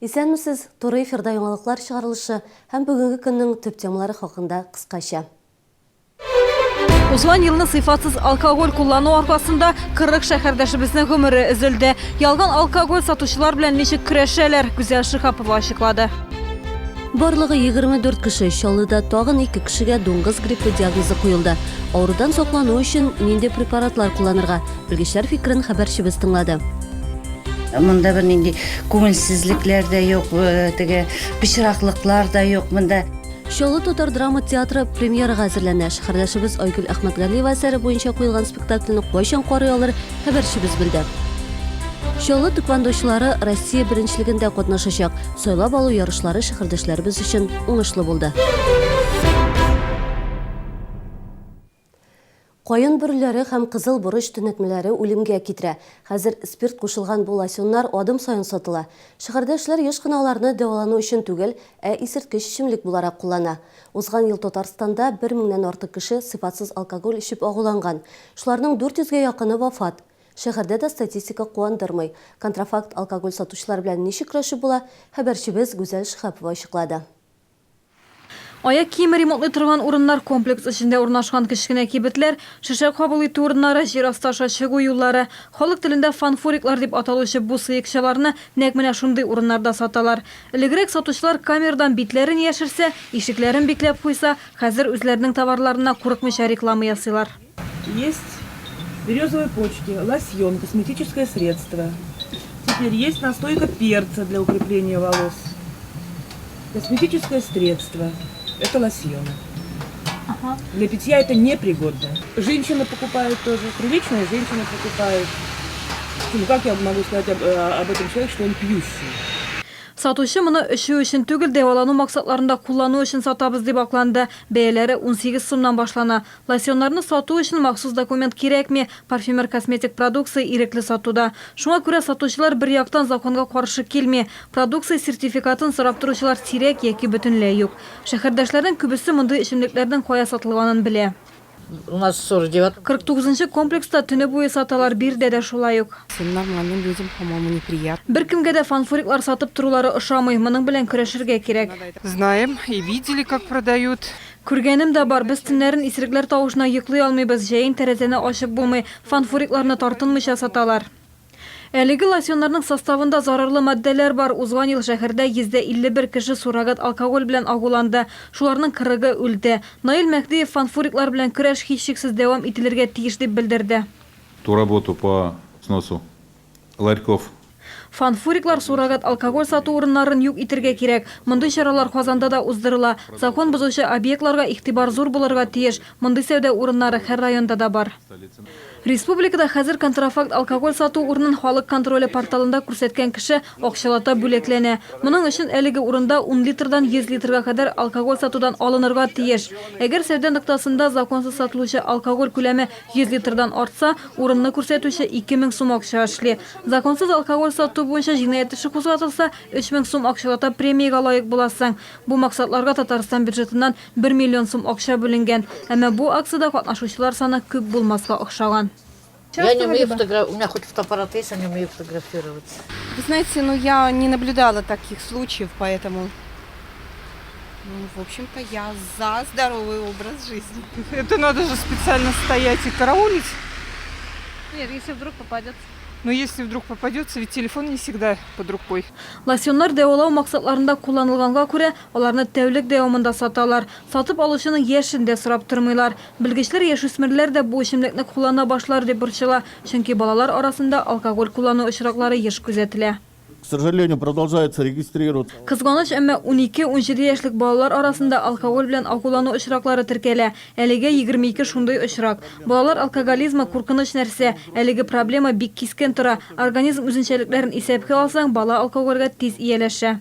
Исәнмесез, туры эфирда яңалыклар чыгарылышы һәм бүгенге көннең төп темалары хакында кыскача. Узган елны сыйфатсыз алкоголь куллану аркасында 40 шәһәрдәшебезнең гомере өзелде. Ялган алкоголь сатучылар белән ничек көрәшәләр, Гүзәл Шиһапова ачыклады. Барлыгы 24 кеше, Чаллыда тагын ике кешегә дуңгыз гриппы диагнозы куелды. Авырудан саклану өчен нинди препаратлар кулланырга? Белгечләр фикерен хәбәрчебез тыңлады. Монда бернинди күңелсезлекләр дә юк, э, теге пычраклыклар да юк монда. Чаллы татар драма театры премьерага әзерләнә. Шәһәрдәшебез Айгөл Әхмәтгалиева әсәре буенча куелган спектакльне кайчан карый алыр, хәбәрчебез белде. Чаллы тэквондочылары Россия беренчелегендә катнашачак. Сайлап алу ярышлары шәһәрдәшләребез өчен уңышлы булды. Каен бөреләре һәм кызыл борыч төнәтмәләре үлемгә китерә. Хәзер спирт кушылган бу лосьоннар адым саен сатыла. Шәһәрдәшләр еш кына аларны дәвалану өчен түгел, ә исерткеч эчемлек буларак куллана. Узган ел Татарстанда бер меңнән артык кеше сыйфатсыз алкоголь эчеп агуланган. Шуларның 400 гә якыны вафат. Шәһәрдә дә статистика куандырмый. Контрафакт алкоголь сатучылар белән ничек көрәшеп була, хәбәрчебез Гүзәл Шиһапова ачыклады. Аяк киеме ремонтлый торган урыннар, комплекс эчендә урнашкан кечкенә кибетләр, шешә кабул итү урыннары, җир асты аша чыгу юллары. Халык телендә фанфуриклар дип аталучы бу сыекчаларны нәкъ менә шундый урыннарда саталар. Элегрәк сатучылар камерадан битләрен яшерсә, ишекләрен бикләп куйса, хәзер үзләренең товарларына курыкмыйча реклама ясыйлар. Есть березовые почки, лосьон, косметическое средство. Теперь есть настойка перца для укрепления волос. Косметическое средство. Это лосьоны. Ага. Для питья это непригодно. Женщины покупают тоже, приличные женщины покупают. Ну, как я могу сказать об, э, об этом человеке, что он пьющий? Сатучы моны эчү өчен түгел, дәвалану максатларында куллану өчен сатабыз дип акланды. Бәяләре 18 сумнан башлана. Лосьоннарны сату өчен махсус документ кирәкми, парфюмер-косметик продукция ирекле сатуда. Шуңа күрә сатучылар бер яктан законга каршы килми. Продукция сертификатын сорап торучылар сирәк яки бөтенләй юк. Шәһәрдәшләрнең күбесе мондый эчемлекләрнең кая сатылганын белә. У нас 49. 49 нчы комплекста төне буе саталар, биредә дә шулай ук. Всем нормальным людям, по-моему, неприятно. Беркемгә дә фанфуриклар сатып торулары ошамый, моның белән көрәшергә кирәк. Знаем и видели, как продают. Күргәнем дә бар, без төннәрен исерекләр тавышына йоклый алмыйбыз, җәен тәрәзәне ачып булмый, фанфурикларны тартынмыйча саталар. Әлеге лосьоннарның составында зарарлы матдәләр бар. Узган ел шәһәрдә 151 кеше суррогат алкоголь белән агуланды, шуларның кырыгы үлде. Наил Мәһдиев фанфуриклар белән көрәш һичшиксез дәвам ителергә тиеш дип белдерде. Ту работу по сносу ларьков. Фанфуриклар, суррогат алкоголь сату урыннарын юк итергә кирәк. Мондый чаралар Казанда да уздырыла. Закон бозучы объектларга игътибар зур булырга тиеш. Мондый сәүдә урыннары һәр районда да бар. Республикада хәзер контрафакт алкоголь сату урынын Халык контроле порталында күрсәткән кеше акчалата бүләкләнә. Моның өчен әлеге урында ун литрдан 100 литрга кадәр алкоголь сатудан алынырга тиеш. Әгәр сәүдә ноктасында законсыз сатылучы алкоголь күләме 100 литрдан артса, урынны күрсәтүче 2000 сум акча эшли. Законсыз алкоголь сату буенча җинаять эше кузгатылса, 3000 сум акчалата премиягә лаек буласың. Бу максатларга Татарстан бюджетыннан 1 миллион сум акча бүленгән. Әмма бу акциядә катнашучылар саны күп булмаска охшаган. Я не умею фотографировать. У меня хоть фотоаппарат есть, я не умею фотографировать. Вы знаете, ну я не наблюдала таких случаев, поэтому, ну, в общем-то, я за здоровый образ жизни. Это надо же специально стоять и караулить. Нет, если вдруг попадется. Но если вдруг попадется, ведь телефон не всегда под рукой. Лосьоннар дәвалау максатларында кулланылганга күрә, аларны тәүлек дәвамында саталар. Сатып алучының яшен дә сорап тормыйлар. Белгечләр яшүсмерләр дә бу эчемлекне куллана башлар дип борчыла, чөнки балалар арасында алкоголь куллану очраклары еш күзәтелә. К сожалению, продолжается регистрироваться. Кызганыч, әмма унике-унҗиде яшьлек балалар арасында алкоголь белән агулану очраклары теркәлә. Әлегә 22 шундый очрак. Балалар алкоголизмы, куркыныч нәрсә. Әлеге проблема бик кискен тора. Организм үзенчәлекләрен исәпкә алсаң, бала алкогольгә тиз ияләшә.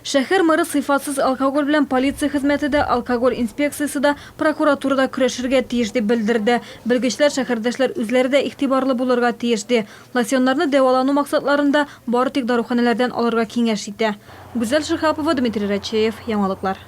Шәһәр мэры сыйфатсыз алкоголь белән полиция хезмәте дә, алкоголь инспекциясе дә, прокуратура да көрәшергә тиеш дип белдерде. Белгечләр шәһәрдәшләр үзләре дә игътибарлы булырга тиеш ди. Лосьоннарны дәвалану максатларында бары тик даруханәләрдән алырга киңәш итә. Гүзәл Шиһапова, Дмитрий Рачеев, Яңалыклар.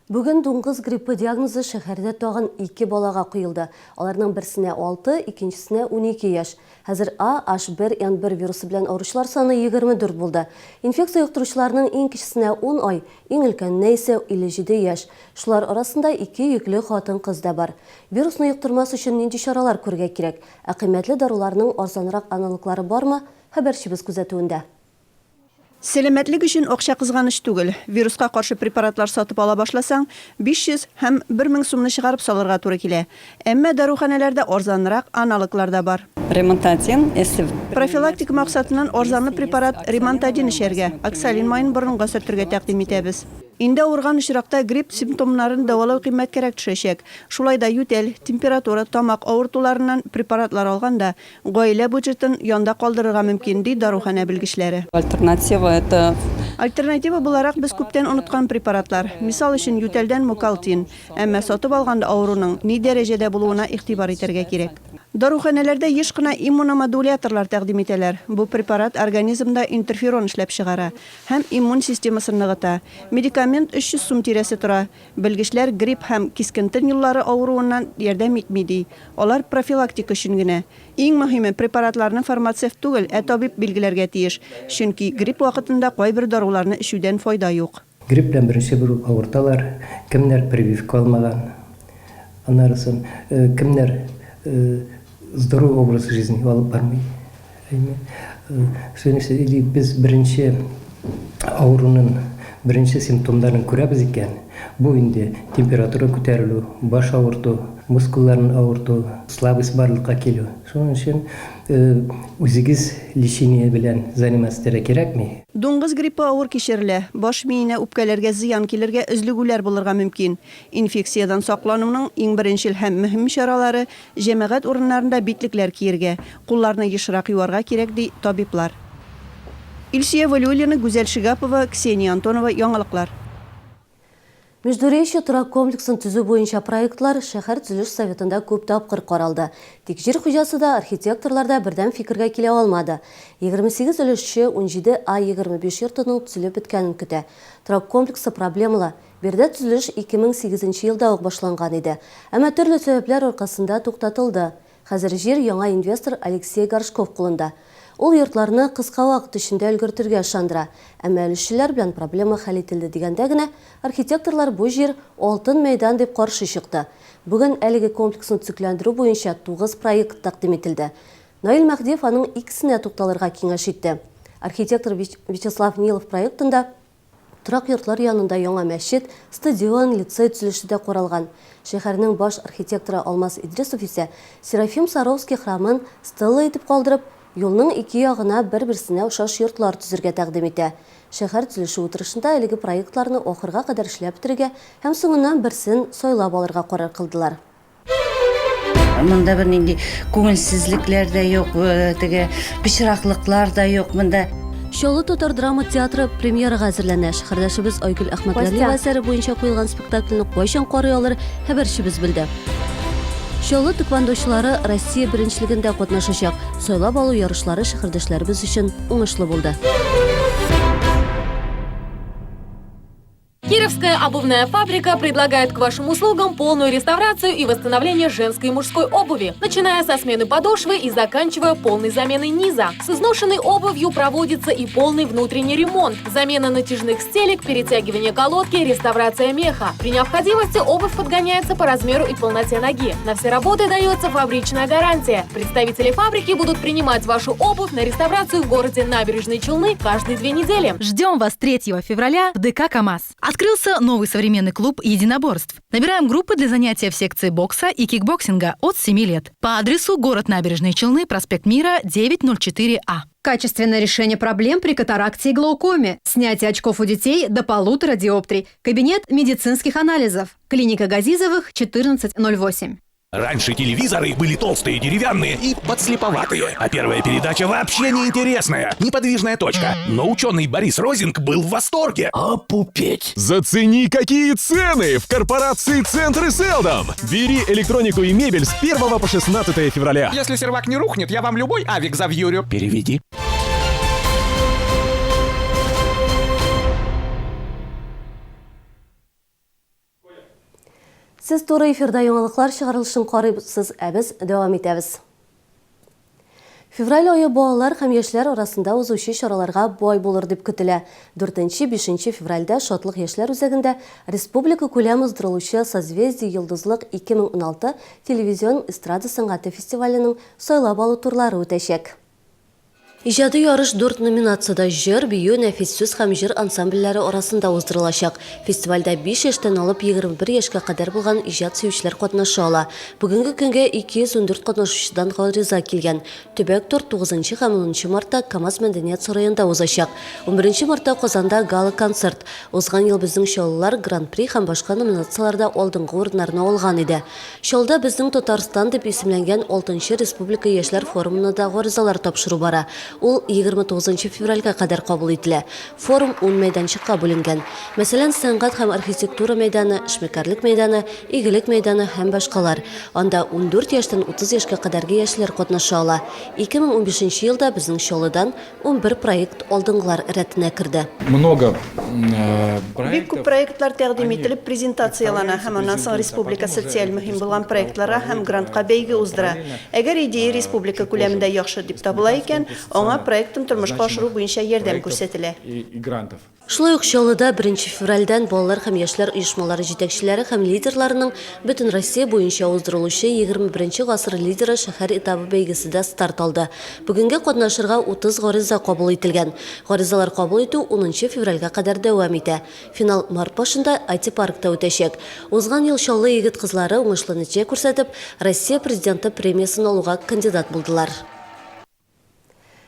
Бүген дуңгыз гриппы диагнозы шәһәрдә тагын ике балага куелды. Аларның берсенә алты, икенчесенә 12 яшь. Хәзер А, H1N1 вирусы белән авыручылар саны 24 булды. Инфекция йоктыручыларның иң кечесенә ун ай, иң өлкәненә исә 57 яшь. Шулар арасында ике йөкле хатын-кыз да бар. Вирусны йоктырмас өчен нинди чаралар күрергә кирәк? Ә кыйммәтле даруларның арзанрак аналоглары бармы? Хәбәрчебез күзәтүендә. Сәламәтлек өчен акча кызганыч түгел. Вируска каршы препаратлар сатып ала башласаң, 500 һәм 1000 сумны чыгарып салырга туры килә. Әмма даруханәләрдә арзанрак аналоглар да бар. Ремантадин, если. Профилактика максатыннан арзанлы препарат Ремантадин эчәргә, оксалин маен борынга сөртергә тәкъдим итәбез. Инде авырган очракта грипп симптомнарын дәвалау кыйммәткәрәк төшәчәк. Шулай да ютәл, температура, тамак авыртуларыннан препаратлар алганда, Гаилә бюджетын янда калдырырга мөмкин, ди даруханә белгечләре. Альтернатива это. Альтернатива буларак без күптән оныткан препаратлар. Мисал өчен, ютәлдән мукалтин. Әмма сатып алганда авыруның ни дәрәҗәдә булуына игътибар итәргә кирәк. Даруханәләрдә еш кына иммуномодуляторлар тәкъдим итәләр. Бу препарат организмда интерферон эшләп чыгара һәм иммун системасын ныгыта. Медикамент 300 сум тирәсе тора. Белгечләр грипп һәм кискен тын юллары авыруыннан ярдәм итми, ди. Алар профилактика өчен генә. Иң мөһиме, препаратларны фармацевт түгел, ә табиб билгеләргә тиеш. Чөнки грипп вакытында кайбер даруларны эчүдән файда юк. Грипп белән беренче бер үк авырталар, кемнәр прививка алмаган, аннары соң кемнәр здоровый образ жизни алып бармый. Әйме. Шуның или без беренче авыруның беренче симптомнарын күрәбез икән, бу инде температура күтәрелү, баш авырту, мускулларның авырту, слабость барлыкка килү. Шуның өчен үзегез лечение белән заниматься итәргә кирәкми. Дуңгыз гриппы авыр кичерелә, баш миенә, үпкәләргә зыян килергә, өзлегүләр булырга мөмкин. Инфекциядән саклануның иң беренчел һәм мөһим чаралары, Җәмәгать урыннарында битлекләр киергә, кулларны ешрак юарга кирәк, ди табиблар. Илсөя Вәлиуллина, Гүзәл Шигапова, Ксения Антонова, Яңалыклар. Междуречье торак комплексын төзү буенча проектлар шәһәр төзелеш советында күп тапкыр каралды. Тик җир хуҗасы да, архитекторлар да бердәм фикергә килә алмады. 28 өлешче 17 А 25 йортының төзелеп беткәнен көтә. Торак комплексы проблемалы. Биредә төзелеш 2008 нче елда ук башланган иде. Әмма төрле сәбәпләр аркасында туктатылды. Хәзер җир яңа инвестор Алексей Горшков кулында. Ул йортларны кыска вакыт эчендә өлгертергә ышандыра. Әмма өлешчеләр белән проблема хәл ителде дигәндә генә, архитекторлар бу җир, алтын мәйдан дип каршы чыкты. Бүген әлеге комплексны төзекләндерү буенча тугыз проект тәкъдим ителде. Наил Мәһдиев аның икесенә тукталырга киңәш итте. Архитектор Вячеслав Нилов проектында Торак йортлар янында яңа мәчет, стадион, лицей төзелеше дә каралган. Шәһәрнең баш архитекторы Алмаз Идрисов исә Серафим Саровский храмын стелла итеп калдырып, юлның ике ягына бер-берсенә охшаш йортлар төзергә тәкъдим итә. Шәһәр төзелеше утырышында әлеге проектларны ахырга кадәр эшләп бетерергә һәм соңыннан берсен сайлап алырга карар кылдылар. Монда бернинди күңелсезлекләр дә юк, э, теге пычраклыклар да юк монда. Чаллы татар драма театры премьерага әзерләнә. Шәһәрдәшебез Айгөл Әхмәтгалиева әсәре буенча куелган спектакльне кайчан карый алыр, хәбәрчебез белде. Чаллы тэквондочылары Россия беренчелегендә катнашачак. Сайлап алу ярышлары шәһәрдәшләребез өчен уңышлы булды. Кировская обувная фабрика предлагает к вашим услугам полную реставрацию и восстановление женской и мужской обуви, начиная со смены подошвы и заканчивая полной заменой низа. С изношенной обувью проводится и полный внутренний ремонт, замена натяжных стелек, перетягивание колодки, реставрация меха. При необходимости обувь подгоняется по размеру и полноте ноги. На все работы дается фабричная гарантия. Представители фабрики будут принимать вашу обувь на реставрацию в городе Набережные Челны каждые две недели. Ждем вас 3 февраля в ДК КАМАЗ. Открылся новый современный клуб единоборств. Набираем группы для занятия в секции бокса и кикбоксинга от 7 лет. По адресу город Набережные Челны, проспект Мира, 904А. Качественное решение проблем при катаракте и глаукоме. Снятие очков у детей до полутора диоптрий. Кабинет медицинских анализов. Клиника Газизовых, 1408. Раньше телевизоры были толстые, деревянные и подслеповатые. А первая передача вообще неинтересная. Неподвижная точка. Но ученый Борис Розинг был в восторге. Опупеть! Зацени, какие цены в корпорации Центры Селдом! Бери электронику и мебель с 1 по 16 февраля. Если сервак не рухнет, я вам любой авик завьюрю. Переведи. Сез туры эфирда яңалыклар чыгарылышын карыйсыз, ә без дәвам итәбез. Февраль ае балалар һәм яшьләр арасында узучы чараларга бай булыр дип көтелә. Дүртенче-бишенче февральдә Шатлык яшьләр үзәгендә республика күләм уздырылучы Созвездие-Йолдызлык 2016 телевизион эстрада сәнгате фестиваленең сайлап алу турлары үтәчәк. Иҗади ярыш дүрт номинациядә, җыр, бию, нәфис сүз һәм җыр ансамбльләре арасында уздырылачак. Фестивальдә биш яшьтән алып 21 яшькә кадәр булган иҗат сөючеләр катнаша ала. Бүгенге көнгә 214 катнашучыдан гариза килгән. Төбәк тур тугызынчы һәм унынчы мартта КАМАЗ мәдәният сараенда узачак. Унберенче мартта Казанда гала-концерт. Узган ел безнең чаллылар Гран-при һәм башка номинацияләрдә алдынгы урыннарны алган иде. Чаллыда Безнең Татарстан дип исемләнгән алтынчы республика яшьләр форумына да гаризалар тапшыру бара. Ул 29 нчы февральгә кадәр кабул ителә. Форум ун мәйданчыкка бүленгән. Мәсәлән, сәнгать һәм архитектура мәйданы, эшмәкәрлек мәйданы, игелек мәйданы һәм башкалар. Анда 14 яшьтән 30 яшькә кадәрге яшьләр катнаша ала. 2015 нче елда безнең Чаллыдан 11 проект алдынгылар рәтенә керде. Много Бик күп проектлар тәкъдим ителеп, презентацияләнә һәм аннан соң республика социаль мөһим булган проектларга һәм грантка бәйге уздыра. Әгәр идея республика күләмендә яхшы дип табыла икән, аңа проектын тормышка ашыру буенча ярдәм күрсәтелә. Шулай ук Чаллыда беренче февральдән балалар һәм яшьләр оешмалары җитәкчеләре һәм лидерларының Бөтенроссия буенча уздырылучы 21 гасыр лидеры шәһәр этабы бәйгесе дә старт алды. Бүгенгә катнашырга 30 гариза кабул ителгән. Гаризалар кабул итү унынчы февральгә кадәр дәвам итә. Финал март башында IT-паркта үтәчәк. Узган ел Чаллы егет-кызлары уңышлы нәтиҗә күрсәтеп, Россия Президенты премиясен алуга кандидат булдылар.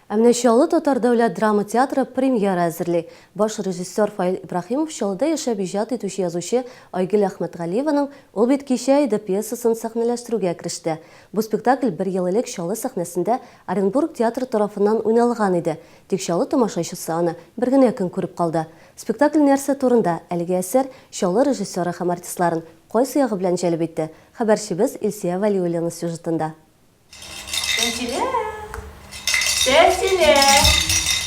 Ә менә Чаллы татар дәүләт драма театры премьера әзерли. Баш режиссер Фаил Ибраһимов Чаллыда яшәп иҗат итүче язучы Айгөл Әхмәтгалиеваның Ул бит кичә иде пьесасын сәхнәләштерүгә кереште. Бу спектакль бер ел элек Чаллы сәхнәсендә Оренбург театры тарафыннан уйналган иде. Тик Чаллы тамашачысы аны бер генә көн күреп калды. Спектакль нәрсә турында? Әлеге әсәр Чаллы режиссеры һәм артистларын кайсы ягы белән җәлеп итте? Хәбәрчебез Илсөя Вәлиуллина сюжетында. Тәнзилә! Тәнзилә!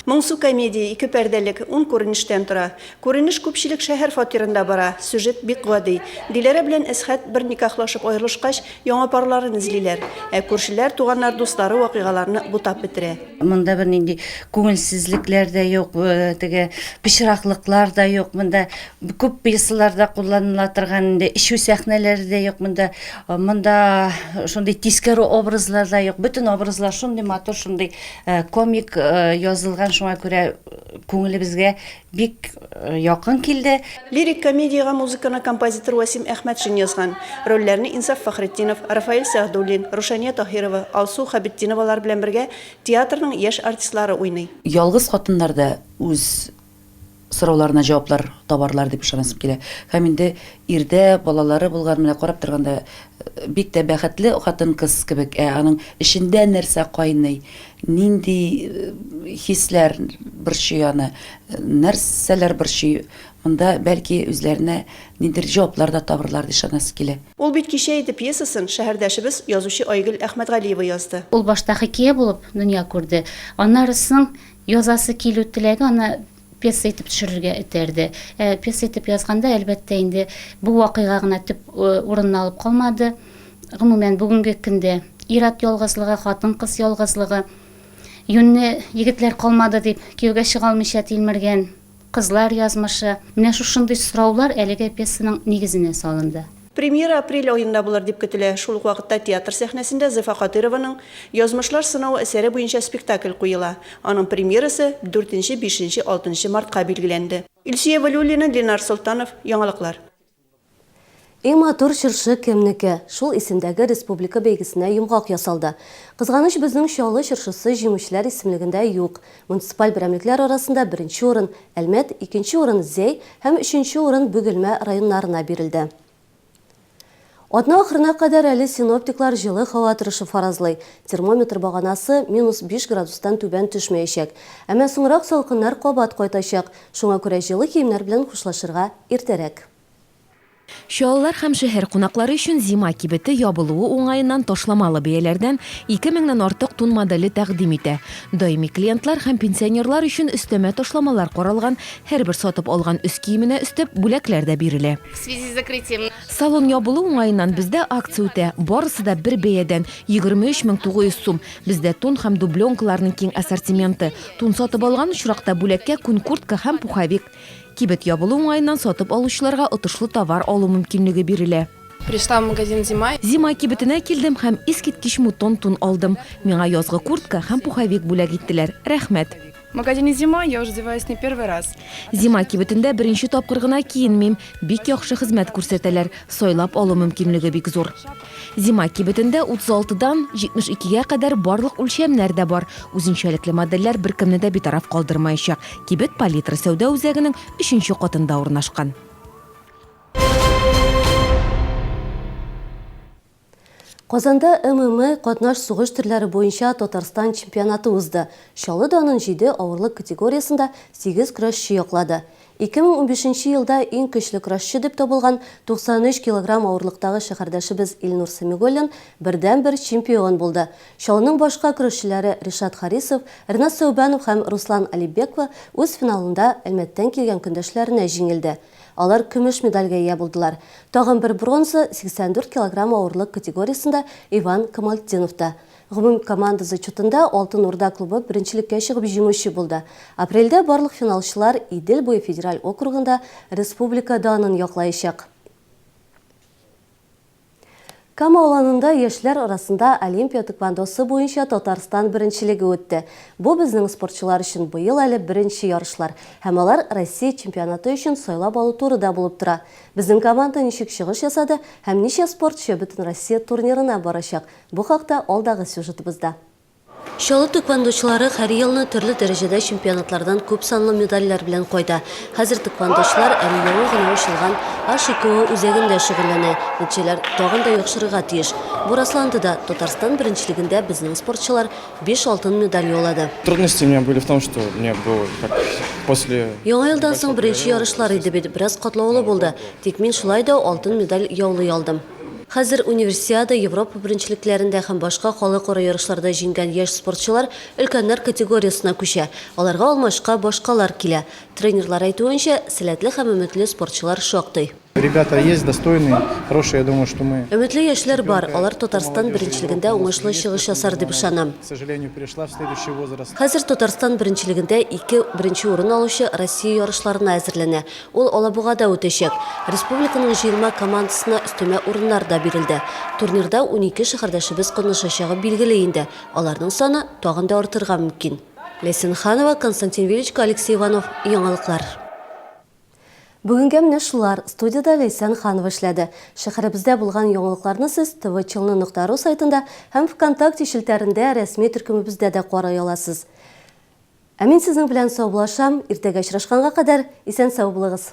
Моңсу комедия ике пәрдәлек, ун күренештән тора. Күренеш күпчелек шәһәр фатирында бара. Сюжет бик гади. Диләрә белән Әсхәт бер никахлашып аерылышкач, яңа парларын эзлиләр. Ә күршеләр, туганнар, дуслары вакыйгаларны бутап бетерә. Монда бернинди күңелсезлекләр дә юк, теге пычраклыклар да юк. Монда күп пьесаларда кулланыла торган инде эчү сәхнәләре дә юк монда. Монда шундый тискәре образлар да юк. Бөтен образлар шундый матур, шундый комик язылган, шуңа күрә күңелебезгә бик якын килде. Лирик комедиягә музыканы композитор Вәсим Әхмәтшин язган. Рольләрне Инсаф Фәхретдинов, Рафаэль Сәгъдуллин, Рушания Таһирова, Алсу Хәбетдиновалар белән бергә театрның яшь артистлары уйный. Ялгыз хатыннар да үз сорауларына җаваплар табарлар дип ышанасым килә. Һәм инде ирдә балалары булган, менә карап торганда бик тә бәхетле хатын-кыз кебек, ә аның эчендә нәрсә кайный, нинди хисләр борчый аны, нәрсәләр борчый, монда бәлки үзләренә ниндидер җаваплар да табырлар дип ышанасы килә. Ул бит кичә иде пьесасын шәһәрдәшебез, язучы Айгөл Әхмәтгалиева язды. Ул башта хикәя булып дөнья күрде. Аннары соң Язасы килү теләге аны пьеса итеп төшерергә этәрде. Ә пьеса итеп язганда, әлбәттә инде, бу вакыйга гына төп урынны алып калмады. Гомумән, бүгенге көндә ир-ат ялгызлыгы, хатын-кыз ялгызлыгы, юньле егетләр калмады дип, кияүгә чыга алмыйча тилмергән кызлар язмышы, менә шушындый сораулар әлеге пьесаның нигезенә салынды. Премьера апрель аенда булыр дип көтелә. Шул ук вакытта театр сәхнәсендә Зифа Кадыйрованың Язмышлар сынавы әсәре буенча спектакль куела. Аның премьерасы дүртенче, бишенче, алтынчы мартка билгеләнде. Илсөя Вәлиуллина, Ленар Солтанов, Яңалыклар. Иң матур чыршы кемнеке? Шул исемдәге республика бәйгесенә йомгак ясалды. Кызганыч, безнең Чаллы чыршысы җиңүчеләр исемлегендә юк. Муниципаль берәмлекләр арасында беренче урын, Әлмәт, икенче урын, Зәй һәм өченче урын Бөгелмә районнарына бирелде. Атна ахырына кадәр әле синоптиклар җылы һава торышы фаразлый. Термометр баганасы минус 5 градустан түбән төшмәячәк. Әмма соңрак салкыннар кабат кайтачак. Шуңа күрә җылы киемнәр белән хушлашырга иртәрәк. Чаллылар һәм шәһәр кунаклары өчен Зима кибете ябылуы уңаеннан ташламалы бәяләрдән 2 меңнән артык тун моделе тәкъдим итә. Даими клиентлар һәм пенсионерлар өчен өстәмә ташламалар каралган, һәрбер сатып алган өс киеменә өстәп бүләкләр дә бирелә. В связи с закрытием. Салон ябылу уңаеннан бездә акция үтә. Барысы да бер бәядән, 23 900 сум. Бездә тун һәм дубленкаларның киң ассортименты. Тун сатып алган очракта бүләккә күн куртка һәм пуховик. Кибет ябылу уңаеннан сатып алучыларга отышлы товар алу мөмкинлеге бирелә. Пришла в магазин Зима. Зима кибетенә килдем һәм искиткеч мутон тун алдым. Миңа язгы куртка һәм пуховик бүләк иттеләр. Рәхмәт. В магазине Зима я уже одеваюсь не первый раз. Зима кибетендә беренче тапкыр гына киенмим. Бик яхшы хезмәт күрсәтәләр. Сайлап алу мөмкинлеге бик зур. Зима кибетендә 36 дан 72 гә кадәр барлык үлчәмнәр дә бар. Үзенчәлекле модельләр беркемне дә битараф калдырмаячак. Кибет Палитра сәүдә үзәгенең өченче катында урнашкан. Казанда ММА катнаш сугыш төрләре буенча Татарстан чемпионаты узды. Чаллы данын җиде авырлык категориясендә сигез көрәшче яклады. 2015 нче елда иң көчле көрәшче дип табылган 93 килограмм авырлыктагы шәһәрдәшебез Илнур Сәмигуллин бердәнбер чемпион булды. Чаллының башка көрәшчеләре Ришат Харисов, Ренат Сәүбәнов һәм Руслан Алибекова үз финалында Әлмәттән килгән көндәшләренә җиңелде. Алар көмеш медальгә ия булдылар. Тагын бер бронза, 84 килограмм авырлык категориясендә Иван Камалтдиновта. Гомумкоманда зачетында Алтын Урда клубы беренчелеккә чыгып җиңүче булды. Апрельдә барлык финалчылар Идел буе федераль округында республика данын яклаячак. Кама Аланында яшьләр арасында Олимпия тхэквондосы буенча Татарстан беренчелеге үтте. Бу безнең спортчылар өчен быел әле беренче ярышлар һәм алар Россия чемпионаты өчен сайлап алу туры да булып тора. Безнең команда ничек чыгыш ясады һәм ничә спортчы Бөтенроссия турнирына барачак, бу хакта алдагы сюжетыбызда. Чаллы тхэквондочылары һәр елны төрле дәрәҗәдә чемпионатлардан күп санлы медальләр белән кайта. Хәзер тхэквондочылар әле яңа гына ачылган HIKO үзәгендә шөгыльләнә. Нәтиҗәләр тагын да яхшырырга тиеш. Бу расланды да, Татарстан беренчелегендә безнең спортчылар биш алтын медаль яулады. Трудности у меня были в том, что мне было как после. Яңа елдан соң беренче ярышлар иде бит, бераз катлаулы булды. Тик мин шулай да алтын медаль яулый алдым. Хәзер Универсиада, Европа беренчелекләрендә һәм башка халыкара ярышларда җиңгән яшь спортчылар өлкәннәр категориясенә күчә. Аларга алмашка башкалар килә. Тренерлар әйтүенчә, сәләтле һәм өметле спортчылар шактый. Ребята есть достойные, хорошие, я думаю, что мы. Өметле яшьләр бар, алар Татарстан беренчелегендә уңышлы чыгыш ясар дип ышанам. К сожалению, перешла в следующий возраст. Хәзер Татарстан беренчелегендә ике беренче урын алучы Россия ярышларына әзерләнә. Ул Алабугада үтәчәк. Республиканың җыелма командасына өстәмә урыннар да бирелде. Турнирда унике шәһәрдәшебез катнашачагы билгеле инде. Аларның саны тагын да артырга мөмкин. Ләйсән Ханова, Константин Величко, Алексей Иванов, Яңалыклар. Бүгенгә менә шулар. Студиядә Ләйсән Ханова эшләде. Шәһәребездә булган яңалыкларны сез tvchelny.ru сайтында һәм ВКонтакте челтәрендә рәсми төркемебездә дә карый аласыз. Ә мин сезнең белән саубуллашам, иртәгә очрашканга кадәр исән-сау булыгыз.